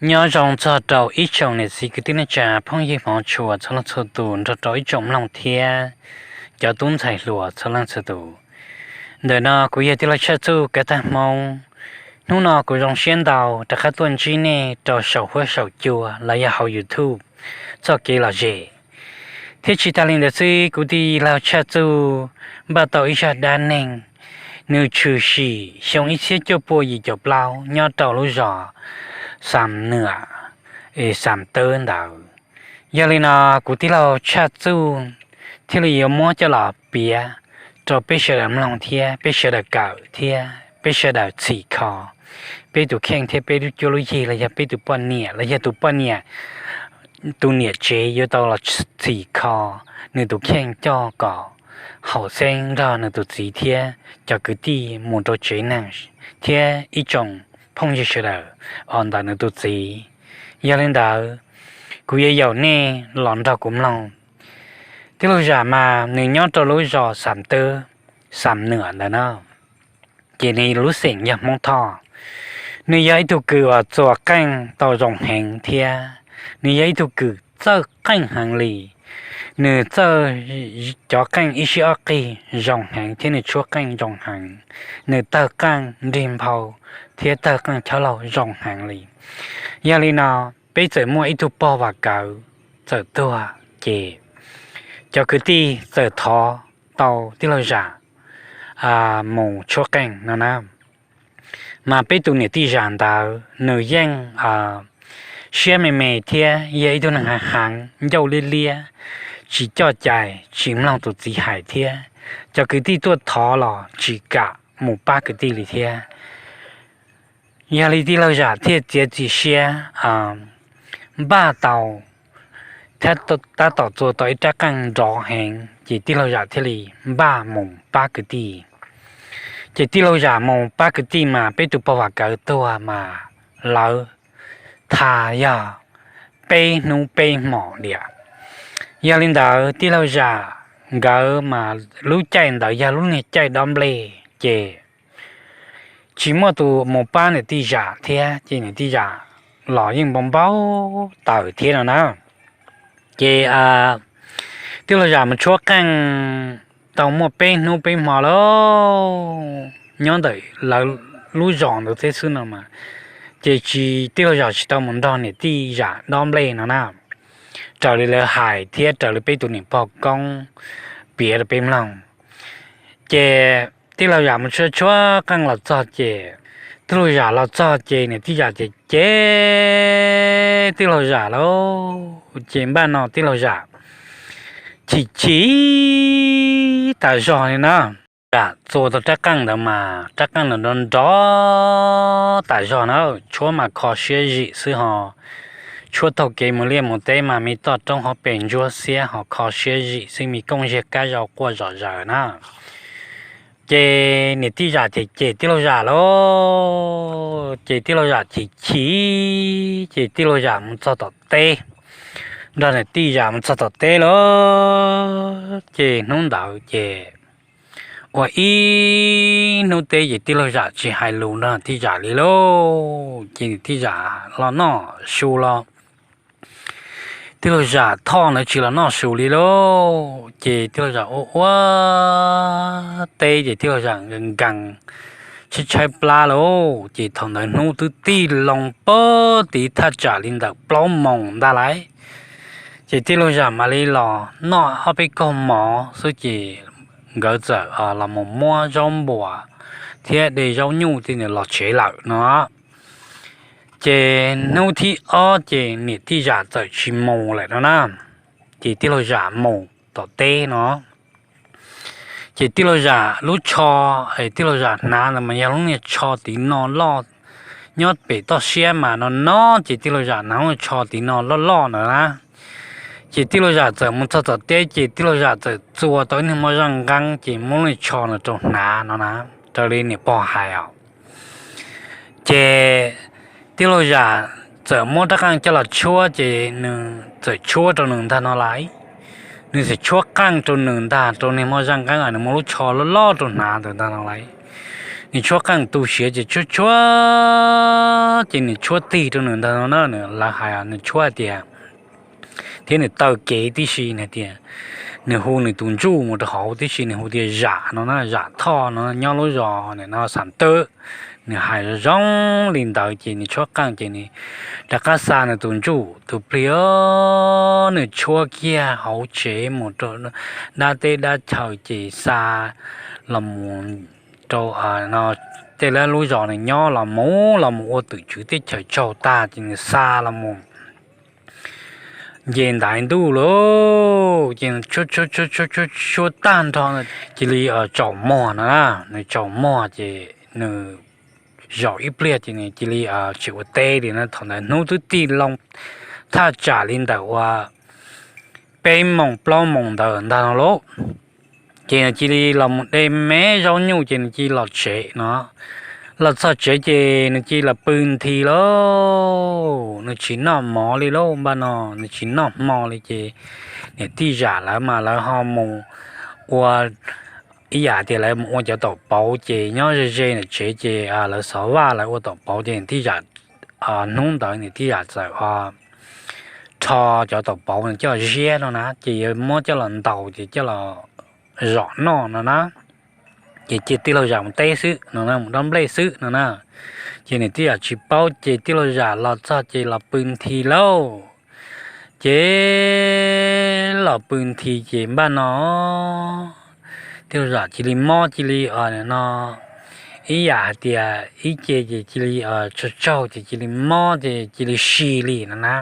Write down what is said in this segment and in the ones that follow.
Nyob zoo txog rau ib tsoom niam txiv kwv tij neej tsa phooj ywg hmov tshua txhua leej txhua tus nrog rau ib tsoom mloog thiab cov tub ntxhais hluas txhua leej txhua tus. Ntawm no kuv yog tij laug Tshaj Txuj kav tag Hmoob. Hnub no kuv zoo siab ntau rov qab tuaj ntsib nej rau saum huab saum cua los yog hauv YouTube txoj kev lom zem. Thiab tsis tas li ntawd xwb, kuv tij laug Tshaj Txuj npaj tau ib zaj dab neeg, nws tshwm sim xyoo ib txhiab cuaj pua yim caum plaub nyob rau lub zos Xam Nuam, Xam Tawb ntawd. Yog li no, kuv tij laug Tshaj Txuj thiaj li yuav muab coj los piav rau peb sawv daws mloog thiab peb sawv daws kawm thiab peb sawv daws txhim kho peb tus kheej thiab peb lub cuab lub yig los yog peb tus poj niam los yog tus poj niam tus niam tsev yuav tau los txhim kho nws tus kheej coj kom haum xeeb nrog nws tus txiv thiab cov kwv tij mus rau tsev neeg thiab ib tsoom phooj ywg sawv daws os ntawm nws tus txiv. Yog li ntawd, kuv yuav yaum nej los nrog kuv mloog. Tij laug Zam mas nws nyob rau lub zos Xam Tawb, Xam Nuam ntawd na, ces nws lub xeem yog Hmoob Thoj. Nws yog ib tug kws uas txua qeej tau zoo heev thiab nws yog ib tug kws txawj qeej heev li. Nws txawj cov qeej ib sij ob qig zoo heev thiab nws tshuab qeej zoo heev. Nws tawg qeej nrig nphau thiab tawg qeej choj laug zoo heev li. Yog li no, peb txawm muaj ib tug pog Vam Kawv txawm tuag, ces cov kwv tij txawm thov tau tij laug Zam mus tshuab qeej no na. Mas peb tus niam tij Zam ntawd nws yeej siab me me thiab yog ib tug neeg heev heev ncauj liab liab, tsis coj cai, tsis mloog tus txiv hais thiab cov kwv tij tuaj thov los tsis kam mus pab kwv tij li thiab. Yog li tij laug Zam thiaj txiav txim siab npaj tau, thiab tab tom txua tau ib rab qeej nrov heev ces tij laug Zam thiaj li npaj mus pab kwv tij. Ces tij laug Zam mus pab kwv tij mas peb tus pog Vam Kawv tuag mas lawv thas yog peb hnub peb hmos tiag. Yog li ntawd tij laug Zam nkawd mas lub caij ntawd yog lub niag caij dob nplej ces tsis muaj tus mus pab niam tij Zam thiab ces niam tij Zam los yeej npau npau taws thiab no na. Ces tij laug Zam mus tshuab qeej tau muaj peb hnub peb hmo lawm, nyob ntawm lawv lub zos ntawd teb xwb no mas, ces tij laug Zam tsis tau mus nrog niam tij Zam dob nplej no na, raws li lawv hais thiab raws li peb tus niam pog koob piav rau peb mloog. Ces tij laug Zam mus tshuab tshuab qeej los txog ces, tij laug Zam los txog ces niam tij Zam ces cem tij laug Zam lauj, ces npaj no tij laug Zam chim chim tas zog li na. Zam txua tau rab qeej ntawd mas rab qeej ntawd nrov nrov tas zog na, tshuab mas kho siab zim xwb ho. Tshuab taug kev mus liaj mus teb mas me toj roob hauv pes ntsuab xiab ho kho siab zim xwb, me kooj ziag kab zau quaj zom zaws na. Ces niam tij Zam ces cem tij laug Zam lauj, ces tij laug Zam chim chim ces tij laug Zam mus txog tom teb, nrog niam tij Zam mus txog tom teb lauj. Ces hnub ntawd ces ua ib hnub teb ces tij laug Zam tsis hais lus nrog niam tij Zam li lauj. Ces niam tij Zam los noj su los, tij laug Zam Thoj ntawd tsis los noj su li lauj. Ces tij laug Zam ua ua teb ces tij laug Zam nkees tshaib tshaib plab lauj. Ces thaum ntawd hnub twb tig loo pag tiv thaj tsam li ntawm plaub moos ntag lauj. Ces tij laug Zam mam li los noj ob peb kaug mov xwb ces nkawd txawm los mus muab zaub npuas thiab de zaub nyuj tej ntawd los tsev lawm no. Ces hnub thib ob ces niam tij Zam txawm tsis mus lawm no na. Ces tij laug Zam mus tom teb no. Ces tij laug Zam lub tsho, tij laug Zam hnav ntawd mas yog lub niag tsho tiv no loj, nyob pem toj siab mas no no, ces tij laug Zam hnav lub niag tsho tiv no loj loj ntawd na. Ces tij laug Zam txawm mus txog tom teb ces tij laug Zam txawm txua tau ib niag moj zaj nqeeb ces muab lub niag tsho no rau hnav no na, raws li niam pog hais os. Ces tij laug Zam txawm muab rab qeej coj los tshuab ces nws txawm tshuab rau nws ntag no lauj. Nws txawm tshuab qeej rau nws ntag, rau niag moj zaj nqeeb uas nws muab lub tsho loj loj rau hnav ntawd ntag no lauj. Nws tshuab qeej tu siav ces tshuab tshuab ces nws tshuab tig rau nws ntag no na, lawv hais nws tshuab hais tias, thiab nws taw kev tib si nws tias, nws hu nws tus ntsuj mus rau hauv tib si, nws hu tias Zam no na, Zam Thoj no nyob lub zos no Xam Tawb. Nws hais zoo li ntawd ces nws tshuab qeej ces nws rov qab xa nws tus ntsuj tus plig, nws tshuab kiag hauv tsev mus rau dab teb dab chaw ces xa los mus rau tej lub zos nws nyob los mus los mus ua twm tswv teb chaws tsaug tag ces nws xa los mus nce ntaiv ntuj lawm ces tshuab tag nrho cia li tsaus muag no na. Nws tsaus muag ces nws zaum ib pliag ces nws cia li tsis ua teb li na. Thaum ntawd hnub twb tig loo thaj tsam li ntawm ua peb moos plaub moos ntawd ntag no lauj. Ces nws cia li los mus de me zaub nyuj ces nws cia li los tsev no. Los txog tsev ces nws cia li los pw nthi lauj, nws tsis noj mov li lauj. Npaj no nws tsis noj hmo li ces niam tij Zam lawv mas lawv ho mus ua ib yam tias lawv mus ua cov taum pauv ces nyob ze ze ntawm tsev ces lawv xov vaj lawv ua taum pauv ces niam tij Zam, hnub ntawd niam tij Zam txawm rho cov taum pauv no coj los ziab no na ces yuav muab coj los ntaus ces coj los zom noj no na. Ces cia tij laug Zam mus teb xwb no na, mus dob nplej xwb no na. Ces niam tij Zam tsis paub ces tij laug Zam los txog ces los pw nthi lauj. Ces los pw nthi ces npaj no tij laug Zam cia li mob cia li no, ib yam hais tias ib ce ces cia li tsaug tsaug ces cia li mob ces cia li si li no na.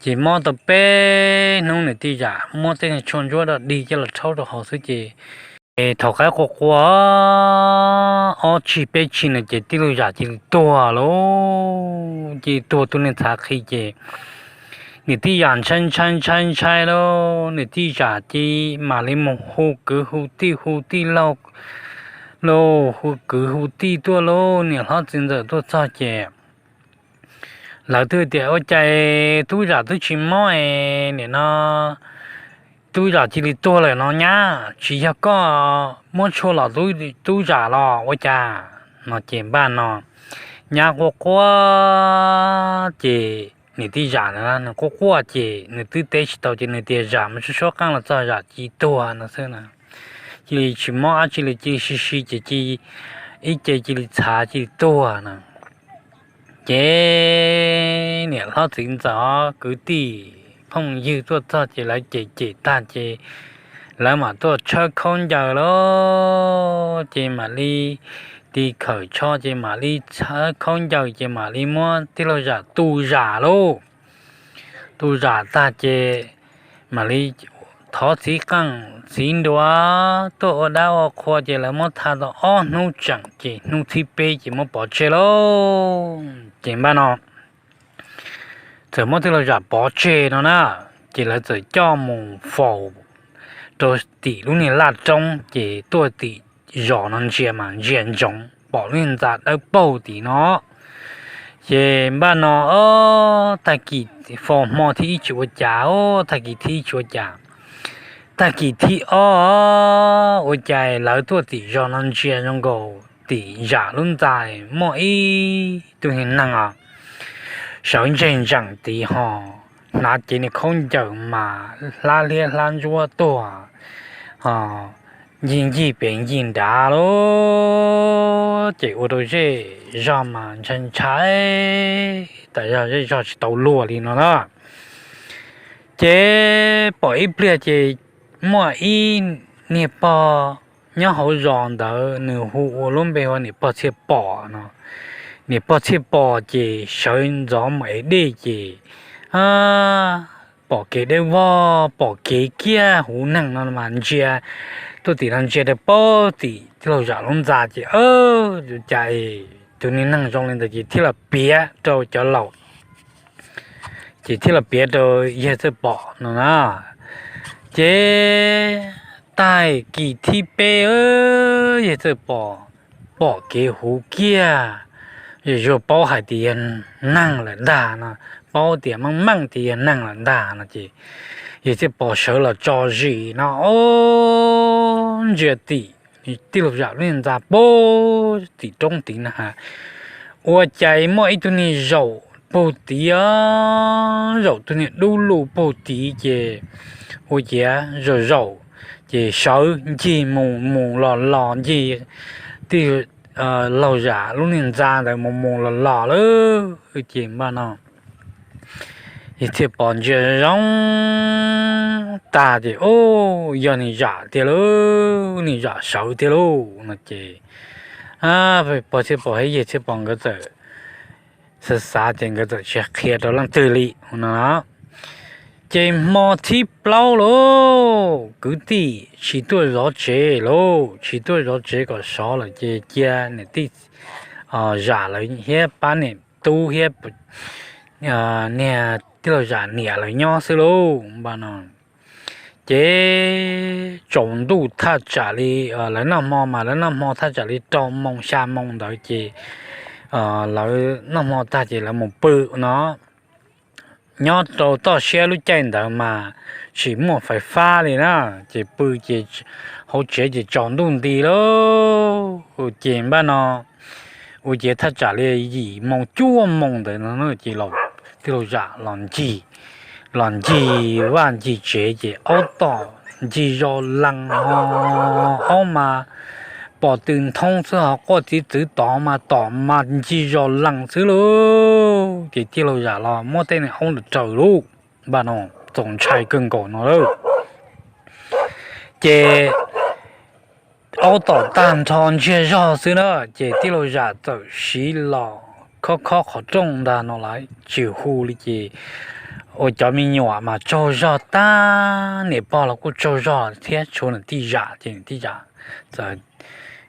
Ces mob tau peb hnub niam tij Zam muab tej tshuaj ntsuab dog dig coj los rhaub rau hauv xwb ces, ces thaum qaib qua qua ob tsig peb tsig no ces tij laug Zam cia li tuag lauj. Cia li tuag tu niag txhav qhi ces niam tij Zam ntshai ntshai ntshai ntshai lauj. Niam tij Zam ces mam li mus hu kwv hu tij hu tij laug lauj, hu kwv hu tij tuaj lauj. Niam hlob txiv ntxawm tuaj txog ces lawv twb tias ua cas tub Zam twb tsis mob es nim no tub Zam cia li tuag lawm no nyab, tsis yog koj muab tshuaj los tub Zam los ua cas no ces npaj no nyab quaj quaj ces niam tij Zam na nws quaj quaj ces nws twb teb tsis tau ces nws tias Zam mus tshuab tshuab qeej los txog Zam cia li tuag no xwb na. Cia li tsis mob dab tsi li, cia li si si ces cia li ib ce cia li txhav cia li tuag na. Ces niam hlob txiv ntxawm kwv tij phooj ywg tuaj txog ces lawv cem cem tag ces lawv mam tuaj tshawb khaub ncaws lauj. Ces mam li tiv khawm tsho ces mam li tshawb khaub ncaws ces mam li muab tij laug Zam tu Zam lauj. Tu Zam tag ces mam li thov txiv qeej txiv nruas tuaj ua dab ua qhua ces lawv muab tha tau ob hnub tseem ces hnub thib peb ces muab pov tseg lauj. Ces npaj no txawm muab tij laug Zam pov tseg no na, ces lawv txawm coj mus faus rau tim lub niag laj roob ces tuaj tim zos no ntsia mas ntsia ntsoov pom lub niag ntxa dawb paug tim no. Ces npaj no tag kis faus hmo thib ib tsis ua cas, tag kis thib ib tsis ua cas, tag kis thib ob ua cas lawv tuaj tim zos no ntsia zoo nkaus tim Zam lub ntxa muaj ib tug niag neeg os sawv ntseg ntseem tid ho hnav cev niag khaub ncaws mas hlab liab hlab ntsuab tuag, ncig ncig pem ncig nrad lauj. Ces ua rau zej zog mas ntshai ntshai tas zog, zej zog tsis tau luag li no na. Ces pom ib pliag ces muaj ib niag pog nyob hauv zos ntawd nws hu ua lub npe hu ua niam pog Txhiaj Pom no. Niam pog Txhiaj Pom ces sawv ntxov mus ev dej ces pom kev dawb vog pom kev kiag huv neeg no mas ntsia tuaj tim no ntsia rau pem tim tij laug Zam lub ntxa ces cas tus niag neeg zoo li ntawd ces thiaj los piav rau cov laus, ces thiaj los piav rau yawg Txawj Pom no na. Ces tag kis thib peb yawg Txawj Pom pom kev huv kiag, yawg Zuag paub hais tias yog neeg lawm ntag no, paub tias meej meej tias yog neeg lawm ntag no ces yawg Txawj Pom sawv los tso zis no ntsia tim tij laug Zam lub ntxa pem tim roob tid na, ua cas muaj ib tug niag zaum puag tid, zaum tug niag dub lug puag tid ces ua ciav zaum zaum ces sawv ncig mus mus los los ncig tij laug Zam lub niag ntxa ntawd mus mus los los lawm ces npaj no yawg Txhiaj Pom ntsia zoo tag ces, Ub, yog niag Zam tiag lauj, niag Zam sawv tiag lauj, no ces pog Txhiaj Pom thiab yawg Txhiaj Pom nkawd txawm xav xav ces nkawd txawm tsis qhia rau leej twg li no. Ces hmo thib plaub lauj, kwv tij tsis tuaj zov tsev lauj, tsis tuaj zov tsev kom sov lawm ces cia niam tij Zam lawv thiab pab niam tub thiab niag tij laug Zam niam lawv nyob xwb lauj, npaj no. Ces tsaus ntuj thaj tsam li, lawv noj hmo mas lawv noj hmo thaj tsam li rau moos xya moos ntawd ces lawv noj hmo tag ces lawv mus pw no. Nyob rau toj siab lub caij ntawd mas tsis muaj fais fab li na, ces pw ces hauv tsev ces tsaus ntuj nti lauj, ces npaj no ua ciav thaj tsam li yim moos cuaj moos ntawd no ces tij laug Zam los ncig, los ncig vaj ncig tsev ces aub tom ncig zos lees ho, aub mas pom tw nthoob xwb ho quaj txiv txwv tod mas tom mas ncig zos lees xwb lauj, ces tij laug Zam los muab tej niag aub ntawd raws lauj, npaj no txaus ntshai kawg nkaus no lauj. Ces aub tom tag nrho ntsiag zog xwb na, ces tij laug Zam txawm siv los khob khob qhov rooj ntag no lawm tsis hu li ces ua cov me nyuam mas tsaug zog tag, niam pog los kuj tsaug zog thiab tshuav niam tij Zam ces niam tij Zam txawm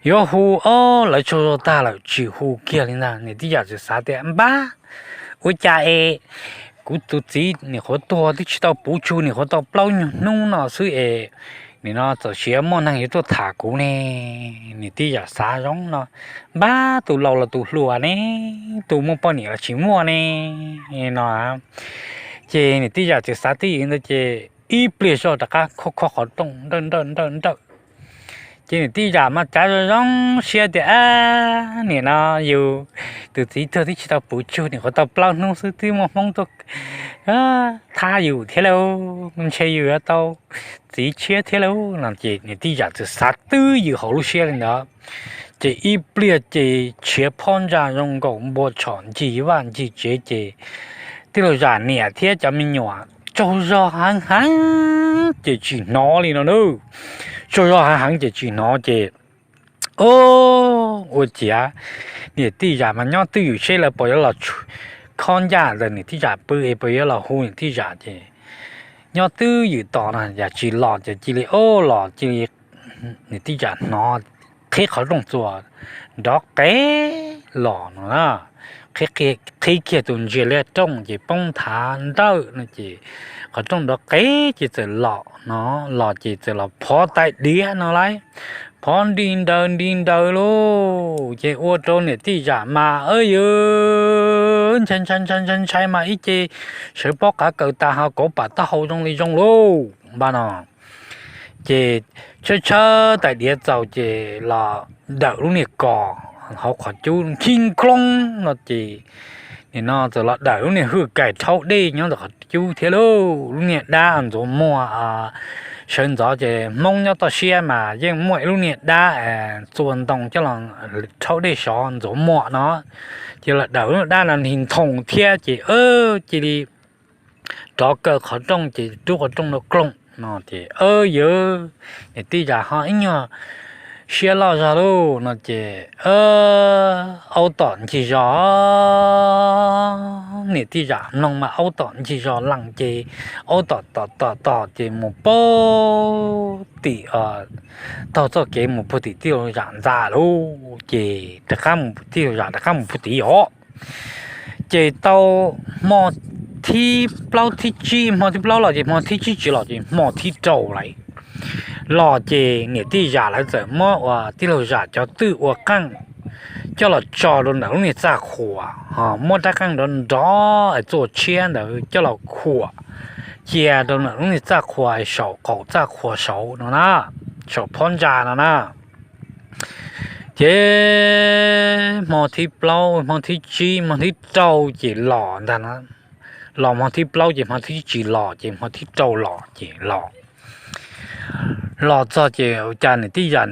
yuav hu, ob lawv tsaug zog tag lawm tsis hu kiag li ntag. Niam tij Zam txawm xav tias, Npab, ua cas es kuv tus txiv nim qhuav tuag twb tsis tau puv tsug, nim qhuav tau plaub nyuag hnub no xwb es nim no txawm siav muaj neeg yuav tuaj tham kuv ne. Niam tij Zam xav zoo no, Npab, tus laus los tus hluas ne, tus muaj poj niam los tsis muaj ne, no. Ces niam tij Zam txawm xav twj ywm ntawd ces ib pliag zog rov qab khob khob qhov rooj nrawj nrawj nrawj nrawj. Ces niam tij Zam mas cav zoo zoo siab tias, Ab, nim no yus tus txiv tuag twb tsis tau puv tsug, nim qhuav tau plaub hnub xwb twb muaj Hmoob tuaj thab yus thiab lauj, ntshe yus yuav tau txiv tshiab thiab lauj, no ces niam tij Zam txawm xav twj ywm hauv lub siab li ntawd. Ces ib pliag ces tshiav phab ntsa zoo nkaus npua tshom ncig vaj ncig tsev ces tij laug Zam niam thiab cov me nyuam tsaug zog heev heev ces tsis hnov li no na. Tsaug zog heev heev ces tsis hnov ces, o, ua ciav niam tij Zam mas nyob twj ywm seb lawv puas yuav los khob ncaj ntawm niam tij Zam pw es puas yuav los hu niam tij Zam ces nyob twj ywm tos no yam tsis los ces cia li, o, los cia li niam tij Zam hnov qhib qhov rooj txuas nrov qev los no na. Qhib kiag tus ntsiav liab rooj ces poob nthav nrawj no ces qhov rooj nrov qev ces txawm los no, los ces txawm los phov tais diav no lauj, phov nti nraws nti nraws lauj. Ces ua rau niam tij Zam mas ntshai ntshai ntshai ntshai ntshai mas ib ce sawv pob qav kaws tas ho kauv pam taub hau zoo li zoo lauj, npaj no. Ces tshawb tshawb tais diav txaus ces los dawm lub niag kos hauv qhov cub khi nkloob no ces nim no txawm los dawm lub niag hwj kais rhaub dej nyob ntawm qhov cub thiab lauj. Lub niag dab ntxuav muag, sawv ntxov ces Hmoob nyob toj siab mas yeej muaj ib lub niag dab txua ntoo coj los rhaub dej sov ntxuav muag no, ces los dawm lub niag dab no nti nthoos thiab ces cia li rov kaw qhov rooj ces rub qhov rooj rau klooj no ces, Yawg, niam tij Zam ho ib nyuag siab loj zog lauj no ces aub tom ncig zos. Niam tij Zam mloog mas aub tom ncig zos lees ces aub tom tom tom tom ces mus puag tim, taug txoj kev mus puag tim tij laug Zam ntxa lauj. Ces rov qab mus, tij laug Zam rov qab mus puag tim os. Ces tau hmo thib plaub thib tsib, hmo thib plaub los ces hmo thib tsib tsis los ces hmo thib rau lawm los ces niam tij Zam lawv txawm muab uas tij laug Zam cov twj ua qeej coj los tso rau ntawm lub niag txaj qhuas, muab rab qeej nrov nrov es txuas tshiab ntawd coj los khuam cia rau ntawm lub niag txaj qhuas saum qaum txaj qhuas saud no na, saum phab ntsa no na. Ces hmo thib plaub, hmo thib tsib, hmo thib rau ces los ntag no. Los hmo thib plaub ces hmo thib tsib tsis los ces hmo thib rau los ces los. Los txog ces ua cas niam tij Zam,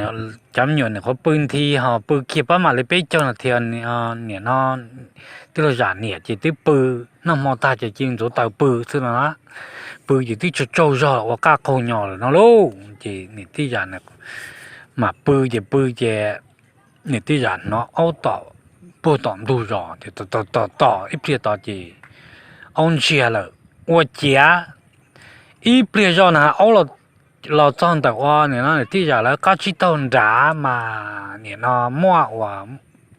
cov me nyuam nim qhuav pw nthi ho pw kiag pab mam li peb caug no thiab, nim no tij laug Zam niam ces twb pw, noj hmo tag ces cia li ntxuav taws pw xwb no. Pw ces twb tsaug tsaug zog ua qaj qaug nyo lawm no lauj. Ces niam tij Zam mam pw ces pw ces niam tij Zam hnov aub tom puag tom ntug zos ces tom tom tom ib pliag tod ces aub ntsiag lawm. Ua ciav ib pliag zoj na aub los txog ntawm ua nim no niam tij Zam lawv qab tsib taug nrad mas nim no muaj uas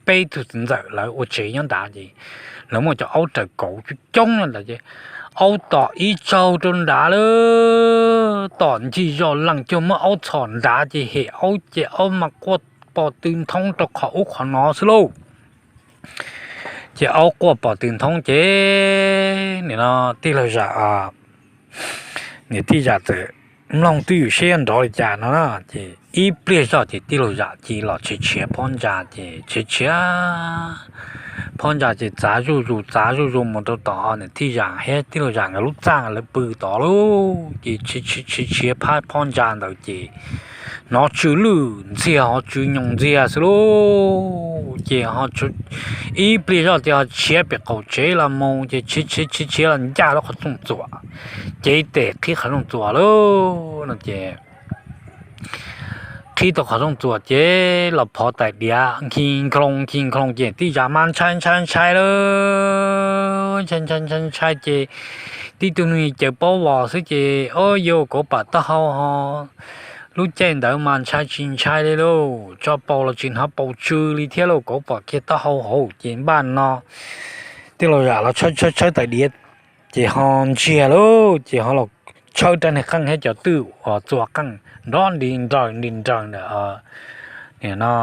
peb tug txiv ntxawm lawv ua tsev nyob nrad ces lawv muaj cov aub raws kauv coob coob ntawd ces aub tom ib tsaug rau nrad lawm, tom ncig zoj lees cuag muab aub txhom nrad ces hem aub ces aub mas quaj pom tw nthoob rau qhov ub qhov no xwb lauj. Ces aub quaj pom tw nthoob ces nim no tij laug Zam, niam tij Zam txawm mloog twj ywm seb yuav nrov li cas no ces ib pliag zoj ces tij laug Zam cia li los tshiav tshiav phab ntsa ces tshiav tshiav phab ntsa ces txav zuj zus txav zuj zus mus rau tom niam tij Zam thiab tij laug Zam nkawd lub txaj lawv pw tod lauj. Ces tshiav tshiav phab phab ntsa ntawd ces hnov tsw lwj ntxiag ho tsw nyoos ntxiag xwb lauj. Ces ib pliag zoj ces ho tshiav pem qaum tsev los mus ces tshiav tshiav tshiav los ncaj lub qhov rooj txuas, ces tes qhib qhov rooj txuas lauj no ces qhib tau qhov rooj txuas ces los phov tais diav nkhi nkloo nkhi nkloo ces tij Zam mas ntshai ntshai ntshai lawm, ntshai ntshai ntshai ntshai ces tib tug neeg caws pob vos xwb ces o yog kauv pam taub hau ho lub caij ntawd mas ntshai tsis ntshai li lauj, tso paus los tsis hnov paus tsw li thiab lauj, kauv pam kiag taub hau hauv ces npaj no tij laug Zam los tshawb tshawb tshawb tais diav ces ho ntsiag lauj, ces ho los tshawb rab niag qeej thiab cov twj uas txua qeej nrov nti nraws nti nraws ntawm nim no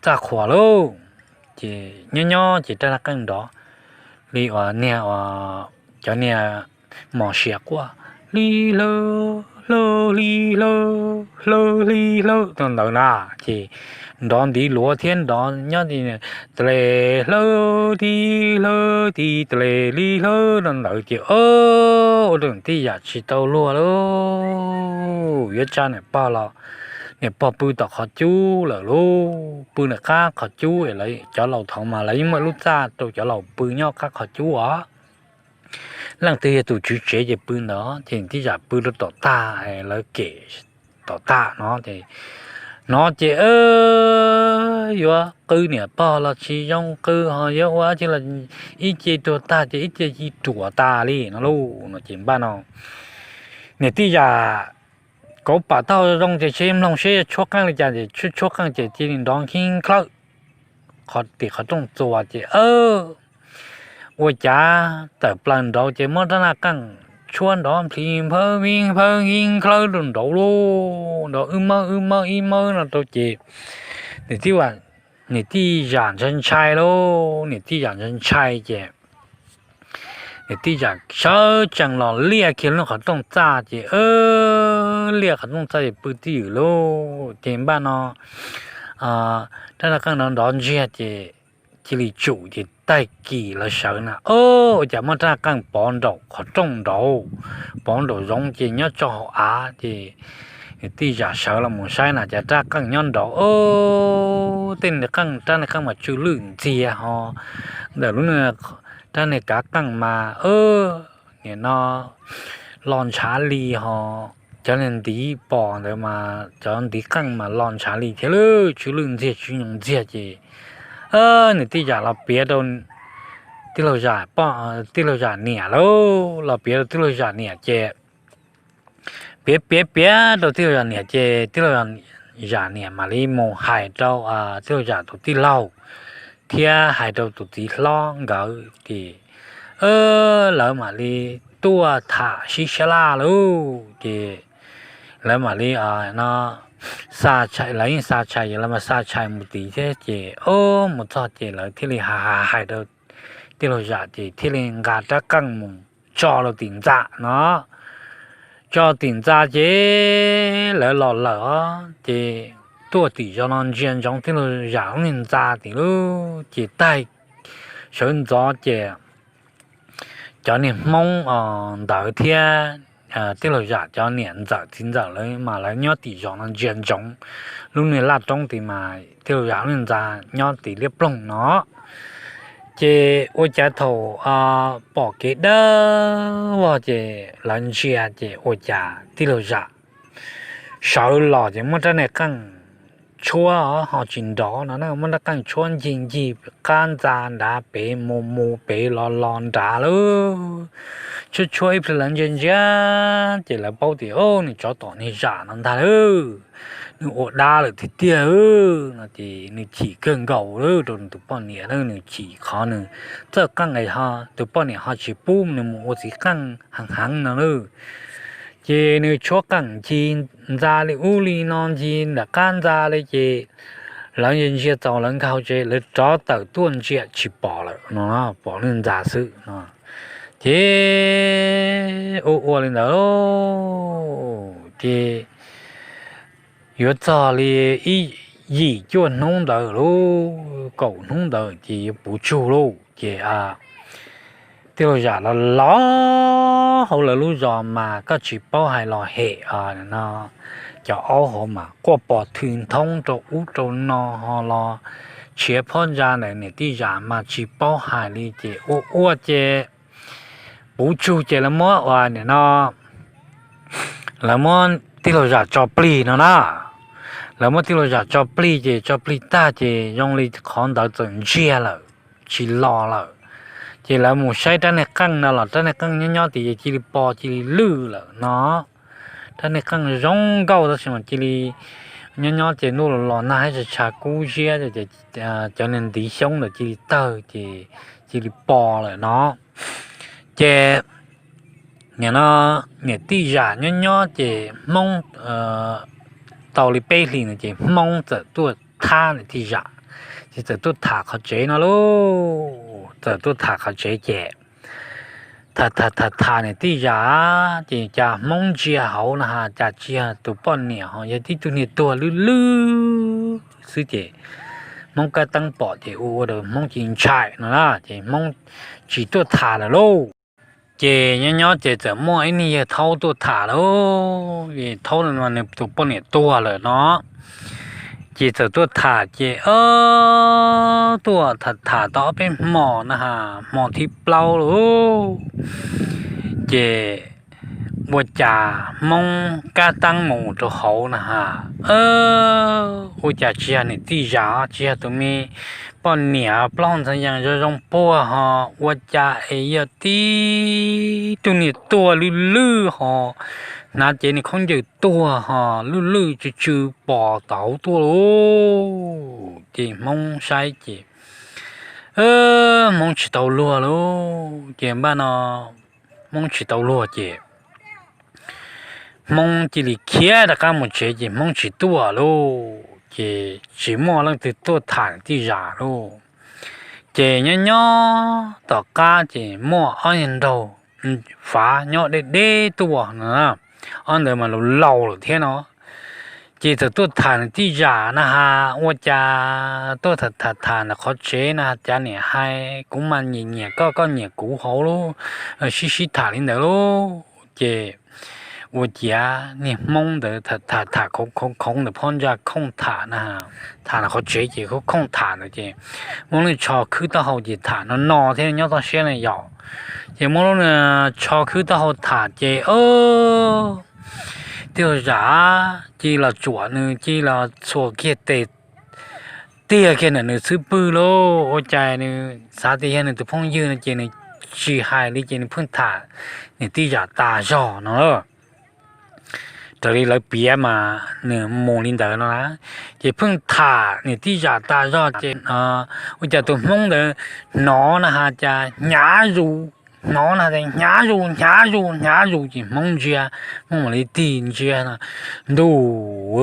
txaj qhua lauj. Ces nyob nyob ces rab niag qeej nrov li uas niag uas cov niag mos sia quaj li hlawv hlawv li hlawv hlawv li hlawv rau ntawd na, ces nrov ntiv luav thiab nrov nyob ti tes hlawv ti hlawv ti tes li hlawv rau ntawd ces ua rau niam tij Zam tsis tau luag lauj, yuav tsa niam pog los niam pog pw tom qhov cub lawm lauj, pw nram qab qhov cub es cov laus thaum mas lawv yeej muaj lub txaj rau cov laus pw nyob qab qhov cub os. Leej twg yog tus tswv tsev ces pw ntawd ces niam tij Zam pw rau tom tag lawv kem tom tag no ces, no ces yuav qw niam pog los tsis zoo qw ho yuav ua dab tsi los ib ce tuag tag ces ib ce ci ruam tas li no lauj no ces npaj no niam tij Zam kauv pam taub hau zoo ces seb mloog seb yuav tshuab qeej li cas ces tshuab tshuab qeej ces cia li nrov nkhi nklawm qhov tim qhov rooj txuas ces ua cas tawm plaws nraud ces muab rab naj qeej tshuab nrov nplhi nphawv vib nphawv nkhi nklawm rau nraud lauj, nrov wb mawb wb mawb ib mawb no rau ces niam tij, niam tij Zam ntshai ntshai lauj, niam tij Zam ntshai ntshai ces niam tij Zam sawv tsees los liaj kiag lub qhov rooj txaj ces liaj qhov rooj txaj ces pw twj ywm lauj ces npaj no rab naj qeej nrov nrov ntsiag ces cia li tsum ces tag kis lawv sawv na, ua cas muaj rab naj qeej pov nraum qhov rooj nraud, pov nraum zoov ces nyob tso hauv av ces niam tij Zam sawv los mus saib na cas rab qeej nyob nraud, tej niag qeej rab niag qeej mas tsw lwj ntxiag ho ntawm lub rab niag kav qeej mas nim no los ntshav li ho cov niag ntiv pos ntawd mas cov ntiv qeej mas los ntshav li thiab lawm, tsw lwj ntxiag tsw nyoos ntxiag ces niam tij Zam los piav rau tij laug Zam, tij laug Zam niam lauj, los piav rau tij laug Zam niam ces piav piav piav rau tij laug Zam niam ces tij laug Zam niam mam li mus hais rau tij laug Zam tus tij laug thiab hais rau tus txiv hlob nkawd ces lawv mam li tuaj tham sib sab laj lauj ces lawv mam li no xa tshais, lawv yeej xa tshais, lawv mas xa tshais mus tid thiab ces mus txog ces lawv thiaj li hais hais rau tij laug Zam ces thiaj li nqa rab qeej mus tso rau tim ntxa no, tso tim ntxa ces lawv los lawm os ces tuaj tim zos no ntsia ntsoov tij laug Zam lub niag ntxa tim lub ces taig sawv ntxov ces cov niag Hmoob ntawd thiab tij laug Zam cov niam ntxawm txiv ntxawm lawv mas lawv nyob tim zos no ntsia ntsoov lub niag laj roob tid mas tij laug Zam lub niag ntxa nyob tim liab ploog no. Ces ua cas thaum pom kev dawb vog ces lawv ntsia ces ua cas tij laug Zam sawv los ces muab rab niag qeej tshuab ho tsis nrov no na, muab rab qeej tshuab ncig ncig qab ntxa nrad pem mus mus pem los los nrad lawm. Tshuab tshuab ib pliag lawv ntsia ntsia ces lawv paub tias nws tsov tom niag Zam no ntag lawm, nws ua dab lawm tiag tiag no ces nws chim kawg nkaus lawm rau nws tus poj niam na, nws chim qhov nws txawj qeej es tus poj niam ho tsis pub nws mus ua txiv qeej heev heev no na. Ces nws tshuab qeej ncig ntxa li ub li no ncig ntawm qab ntxa li ces lawv ntsia ntsia txaus lawv nkag hauv tsev lawv rov tawm tuaj ntsia tsis pom lawm no, pom lub ntxa xwb no. Ces ua ua li ntawd ces yuav txog li ib yim cuaj hnub ntawd lauj, kaum hnub ntawd ces yuav puv tsug lauj ces tij laug Zam los los hauv lawv lub zos mas koj tsis paub hais los hem no, cov aub hauv mas quaj pos thw nthoob rau ub rau no ho los tshiav phab ntsa ntawm niam tij Zam mas tsis paub hais li ces ua ua ces puv tsug ces lawv muab ua nim no lawv muab tij laug Zam tso plig no na. Lawv muab tij laug Zam tso plig ces tso plig tag ces zoo li qhov ntawd txawm ntsiag lawm, tsis los lawm. Ces lawv mus saib rab niag qeej no los rab niag qeej nyob nyob tid ces cia li pos cia li lwj lawm no. Rab niag qeej zoo nkauj tab sis mas cia li nyob nyob ces ntuj los los nag ib tsam tshav kub ziab ces cov niag ntiv xyoob ntawd cia li tawg ces cia li pos lawm no. Ces nim no niam tij Zam nyob nyob ces Hmoob tau li peb hlis no ces Hmoob txawm tuaj thab niam tij Zam, ces txawm tuaj tham qhov tsev no lauj, txawm tuaj tham qhov tsev ces tham tham tham tham niam tij Zam ces cas Hmoob ntsia hauv na has cas tsis yog tus poj niam ho yog tib tug niag tuag lwj lwj xwb ces Hmoob kab teeb pom ces ua ua rau Hmoob cia li ntshai no na ces Hmoob tsis tuaj tham lawm lauj. Ces nyob nyob ces txawm muaj ib niag yawg thaub tuaj tham lauj, thaub no nws tus poj niam tuag lawm no. Ces txawm tuaj tham ces tuaj tham tham tau ob peb hmo na has, hmo thib plaub lauj, ces ua cas Hmoob kab teeb mus rau hauv na has, ua cas tsis yog niam tij Zam, tsis yog tus me poj niam plaub ntxhee yees zoo zoo puag ho, ua cas es yog tib tug niag tuag lwj lwj ho, hnav cev niag khaub ncaws tuag ho lwj lwj tsw tsw pos tauv tuaj lauj. Ces Hmoob saib ces Hmoob tsis tau luag lauj, ces npaj no Hmoob tsis tau luag ces Hmoob cia li khiav rov qab mus tsev ces Hmoob tsis tuaj lauj, ces tsis muaj leej twg tuaj tham niam tij Zam lauj. Ces nyob nyob tom qab ces muaj ob niag nraug Fav nyob deb deb tuaj no, ob ntawd mas laus laus lawm thiab no. Ces txawm tuaj tham niam tij Zam na has, ua cas tuaj tham tham tham ntawm qhov tsev na has, cas niam hais kuv mas nyiam nyiam koj, koj nyiam kuv hauv lauj, sib sib tham li ntawd lauj. Ces ua ciav niag Hmoob ntawd tham tham khoov khoov ntawm phab ntsa khooj tham na, tham ntawm qhov tsev ces khooj khooj tham ntawd ces muab lub tsho khwb taub hau ces tham no no thiab nyob toj siab na yom. Ces muab lub tsho khwb taub hau tham ces tij laug Zam cia los tsuam nws, cia los txhuam kiag tes tiag kiag ntawm nws xub pwg lauj. Ua cas nws xav tias yog nws tus phooj ywg no ces nws tsis hais li ces nws pheej tham niam tij Zam tas zog no. Raws li lawv piav mas nws mus li ntawd no na, ces pheej tham niam tij Zam tas zog ces ua cas tus Hmoob ntawd hnov na has cas hnyav zus, hnov na has hnyav zus hnyav zus hnyav zus ces Hmoob ntsia, Hmoob mam li tig ntsia no, ntuj,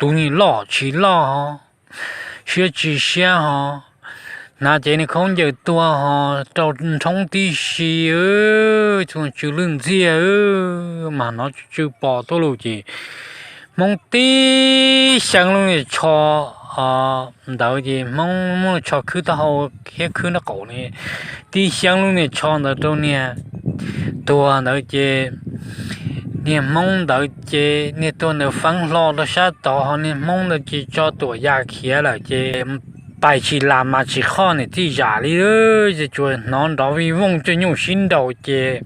tus niag loj tsis loj ho, siab tsis siab ho, hnav cev niag khaub ncaws tuag ho rau nrhoob tib si, txhua tsw lwj ntxiag mas hnov tsw pos tuaj lauj ces Hmoob tib xyeeb lub niag tsho ntawd ces Hmoob muab tsho khwb taub hau thiab khwb nraub qaum ne, tib xyeeb lub niag tsho ntawd rau niag tuag ntawd ces niag Hmoob ntawd ces niag tuag ntawd feeb hlo rau sab tod, ho niag Hmoob ntawd ces tso tuam ya khiav lawm ces pais tsis las mas tsis qhoj niam tij zam li, ces tsuas hnov nrov vij vooj cuag nyuj sib nraus ces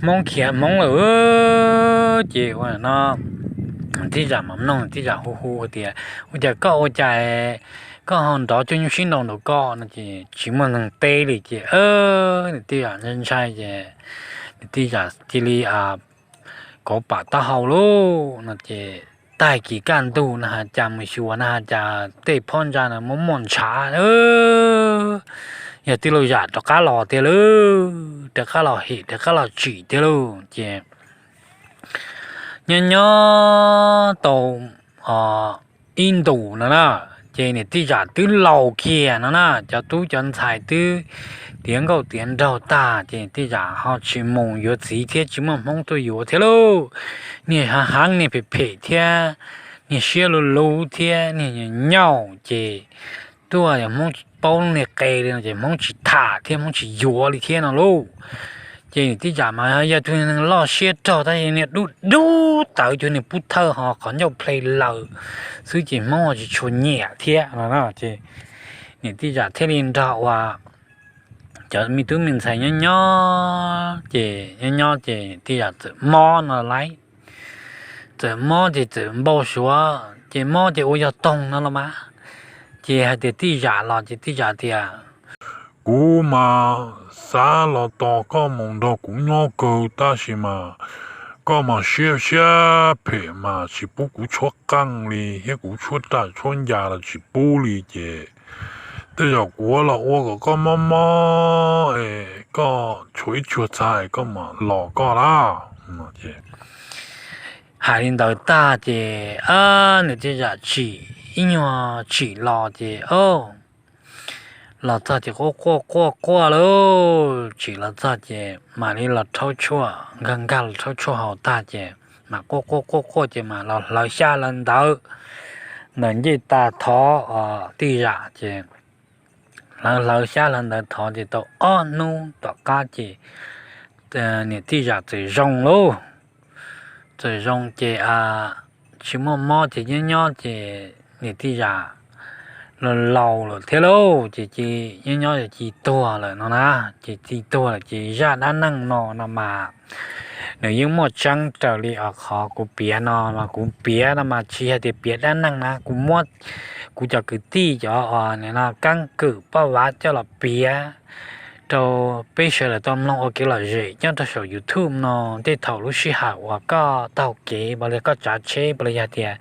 Hmoob khiav Hmoob lawm. Ces ua no tij zam mam mloog tij zam hu hu tias, Ua cas koj ua cas koj ho nrov cuag nyuj sib nraus nraum koj no? Ces tsis muaj neeg teb li ces niam tij zam ntshai ntshai ces niam tij zam cia li kauv pam taub hau lauj no ces tag kis kaj ntug no has cas mus xyuas no has cas tej phab ntsa no muaj muaj ntshav, yog tij laug zam rov qab los tiag lauj, rov qab los hem rov qab los tsim tiag lauj. Ces nyob nyob tau ib ntus no na, ces niam tij zam twb laus kiag no na, cov tub cov ntxhais twb tiav nkauj tiav nraug tag ces niam tij zam ho tsis mus yuav txiv thiab tsis muaj Hmoob tuaj yuav thiab lauj. Niag hav heev niag phem phem thiab niag siab luv luv thiab niag nyaum ces tuaj yog Hmoob paub niag qe li no ces Hmoob tsis tham thiab Hmoob tsis yuav li thiab no lauj. Ces niam tij zam mas yog tus neeg loj siab rog tab sis niag dub dub tawv cuag niag pub thawj ho qhov ncauj ple laws xwb ces Hmoob ho tsis tshua nyiam thiab no ces niam tij zam thiaj li nrog ua cov me tub me ntxhais nyob nyob ces nyob nyob ces niam tij zam txawm mob no laiv, txawm mob ces txawm npau suav ces mob ces ua yog toog no los mas, ces hais tias tij zam los ces tij zam tias, Kuv mas xav los tos koj mus nrog kuv nyob kawg tab sis mas koj mas siab siab phem mas tsis pub kuv tshuab qeej li thiab kuv tshuab raj tshuab ncas los tsis pub li ces tej zaum kuv yuav los ua kom koj mob mob es koj tshuav ib tshuag txha es koj mam los koj lab. Hais li ntawd tag ces niam tij zam tsim ib nyuag tsim los ces los txog ces quaj quaj quaj quaj lauj, tsim los txog ces mam li los rhaub tshuaj, nkag nkag los rhaub tshuaj haus tag ces mam quaj quaj quaj quaj ces mam los hlawv xyab hlawv ntawv ntawm ncej tas thov tij zam ces hlawv hlawv xyab hlawv ntawv thov ces tau ob hnub tom qab ces niam tij zam txawm zoo lauj. Txawm zoo ces tsis muaj mob ces nyob nyob ces niam tij zam los laus lawm thiab lauj, ces nyob nyob ces tuag lawm no na. Ces txij tuag lawm ces zaj dab neeg no no mas nws yeej muaj tseeb raws li qhov kuv piav no mas kuv piav no mas tsis yog tias piav dab neeg na, kuv muab kuv cov kwv tij cov no keeb kwm poj vav coj los piav rau peb sawv daws tau mloog ua kev lom zem nyob rau saum YouTube no. Tej thaum lub sij hawm uas koj taug kev pos li koj tsav tsheb pos li yog tias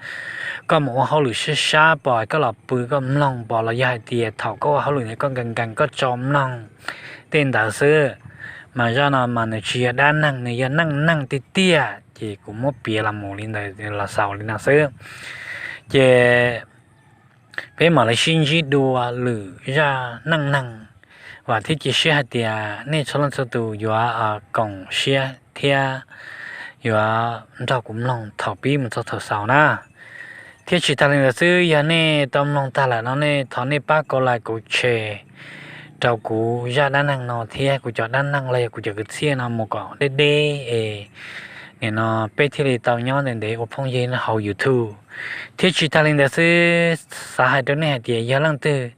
koj mus ua hauj lwm sab sab pos koj los pw koj mloog pos los yog hais tias thaum koj ua hauj lwm ntawd koj nkees nkees koj tso mloog tej ntawd xwb. Mas zaj no mas nws tsis yog dab neeg, nws yog neej neeg tiag tiag ces kuv muab piav los mus li ntawd los xaus li no xwb. Ces peb mam li sib ntsib dua lwm zaj neej neeg, vam thiab cia siab hais tias nej txhua leej txhua tus yuav koom siab thiab yuav nrog kuv mloog thaum pib mus txog thaum xaus na. Thiab tsis tag li ntawd xwb, yog nej tau mloog tag lawm no nej thov nej pab kauv like kauv share rau kuv zaj dab neeg no thiab kuv cov dab neeg los yog kuv cov kwv txhiaj no mus kom deb deb es nim no peb thiaj li tau nyob ntev ntev ua phooj ywg hauv YouTube. Thiab tsis tag li ntawd xwb, xav hais rau nej hais tias yog leej twg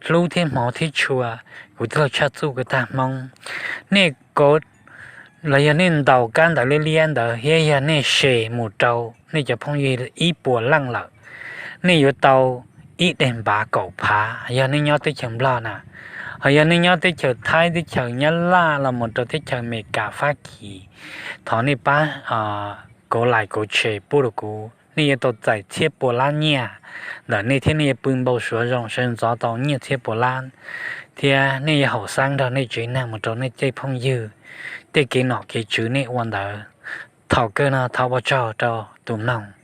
hlub thiab hmov thiab tshua kuv tij laug Tshaj Txuj ko tag hmoob, nej kauv los yog nej ntaus kab ntawv liab liab ntawd thiab yog nej share mus rau nej cov phooj ywg ib puas leej lawm, nej yuav tau ib daim npav kaum phav yog nej nyob teb chaws Nplog na. Ho yog nej nyob teb chaws Thaib, teb chaws Nyab Laj los mus rau teb chaws Amelikas, Fab Kis, thov nej pab kauv like kauv share pub rau kuv, nej yuav tau txais txhiab pua lab nyiaj ntawm nej thiab nej yuav pw npau suav zoo sawv ntxov tau nyiaj txhiab pua lab, thiab nej yuav haum xeeb nrog nej tsev neeg mus rau nej tej phooj ywg tej kev nom kev tswv nej ua ntawd. Thaum kawg no thov ua tsaug rau tus mloog.